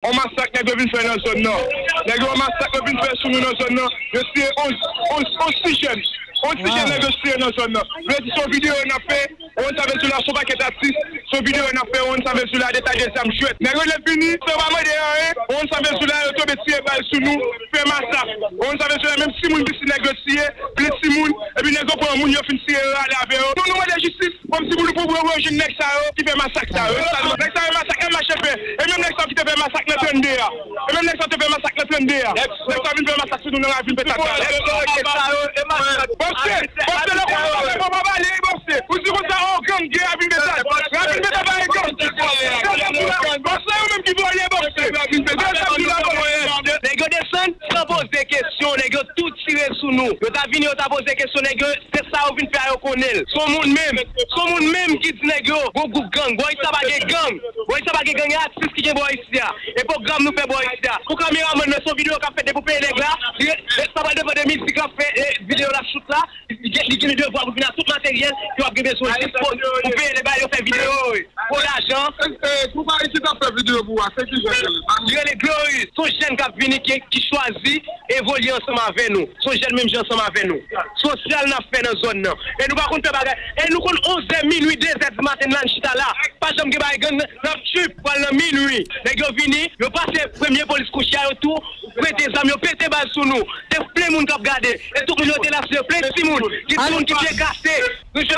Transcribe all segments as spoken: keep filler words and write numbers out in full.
Yon masak nèg yo vin fè nan zòn nan. Nèg yo yon masak yo vin fè sou nou nan zòn nan. Yo tiye onz, onz, onz ti jèn. Onz ti jèn nèg yo tiye nan zòn nan. Yo di se yon videyo n ap fè. Yon sa vle di la se yon pakèt atis. Se yon videyo n ap fè. Yon sa vle di la de ta de zam jwèt. Nèg yo lè vini, se pa mande anyen. Yon sa vle di la yo tonbe tiye bal sou nou. Fè masak. Yon sa vle di la menm timoun piti nèg yo tiye. Plis timoun. Epi nèg yo pran moun yo fin tiye yo ale avè yo. Nou, nou mande jistis. Kòmsi pou nou pou pou yo jwenn nèg sa yo ki fè masak sa yo. Nèg sa yo masak nan mache fè. E menm nèg sa yo ki te fè masak nan trannde a. E menm nèg sa yo te fè masak nan trannde a. Nèg sa yo vin fè masak sou nou nan ravin Pètaka. Bòse, bòse, lè konn sa fè pa pale, bòse. Ou di konsa, oh, gang, gen ravin Pètaka. Ravin Pètaka pa gen gang. Bòse, yo menm ki vòlè, bòse. Nèg yo desann san poze kesyon, nèg yo tou tire sou nou. Yo ta vini, yo ta poze kesyon, nèg yo Se sa yo vin fè a, yo konnen l. Se yon moun menm, se yon moun menm ki di nèg yo, gon gwoup gang. Bò isi a pa gen gang. Bò isi a pa gen gang, e atis ki gen bò isi a. E pwogram nou fè bò isi a. Pou kameramann nan, se yon videyo k ap fèt depi w peye nèg la. Li, li, sa pral depann de mizik l ap fè, e videyo l ap choute la. Li gen, li gen devwa pou vin ak tout materyèl ke w ap gen bezwen jis pou, pou peye nèg la, yo fè videyo. Pou lajan. E, e, konpayi ki t ap fè videyo pou ou a, se ki jèn li ye? Li rele Glory. Se yon jèn k ap vini ki, ki chwazi evolye ansanm avè nou. Se yon jèn menm jan ansanm avè nou. Sosyal n ap fè nan zòn nan. E nou pa konn fè bagay. E nou konn onz è, minui, de zè di maten la, n chita la. Pa janm gen bagay gang, n ap trip, pral nan minui. Nèg yo vini, yo pase premye polis kouche a, yo tou prete zam, yo pete bal sou nou. Te plen moun k ap gade. E tout moun yo te la, se plen timoun. Gen timoun ki pye kase. Mesye,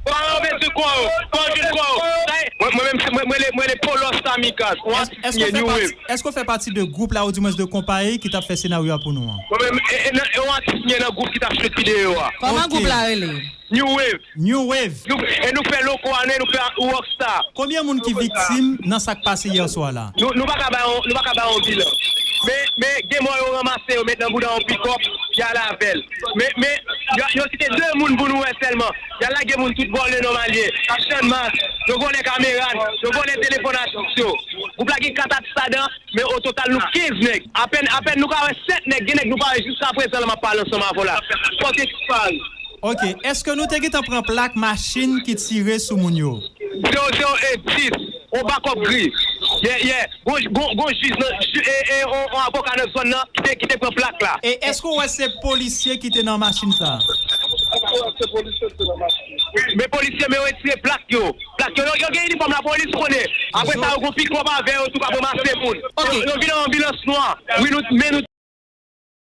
pa anbe di kò yo, pa anbe di kò yo. Sa e, mwen, mwen menm, se mwen, mwen le, mwen le Polos Kamikaz, yon atis m ye, New Wave. Èske w fè pati de gwoup la, ou di mwens de konpayi ki t ap fè senaryo a pou nou an? Mwen menm, e, e, nan, e yon atis m ye nan gwoup ki t ap shoot videyo a. Kòman gwoup la rele? New Wave. New Wave. Nou, e nou fè loko a, nou, nou fè Rockstar. Konbyen moun ki viktim nan sa k pase yè swa la? Nou, nou pa ka bay yon, nou pa ka bay yon bilan. Men, men, gen mò yo ranmase, yo met nan bouda yon pikòp, y al avè l. Men, men, yo, yo site de moun pou nou wè sèlman. Y al lage moun tout bò, le nòmal ye. Ak Channmas, yo vòlè kamera n, yo vòlè telefòn atis yo. Gwoup la gen kat atis ladan, men o total nou kenz nèg. Apèn, apèn nou ka wè sèt nèg, gen nèg nou pa wè jiska prezan la m ap pale ansanm avè w la. Pòte dispari. Ok, èske nou te gentan pran plak machin ki tire sou moun yo? Zewo zewo en dis, on bakòp gri. Yeah, yeah. Gon, gon, gon jij nan, ji-, e, e, on, on avoka nan zòn nan ki te, ki te pran plak la. E èske w wè se polisye ki te nan machin sa? Men polisye, men yo retire plak yo. Plak yo, yo, yo gen inifòm lapolis, ou konnen. Apre sa, yo gon pikòp avè yo, tou k ap ranmase moun. Ok. Yo, yo vin an anbilans nwa. Wi, nou, men nou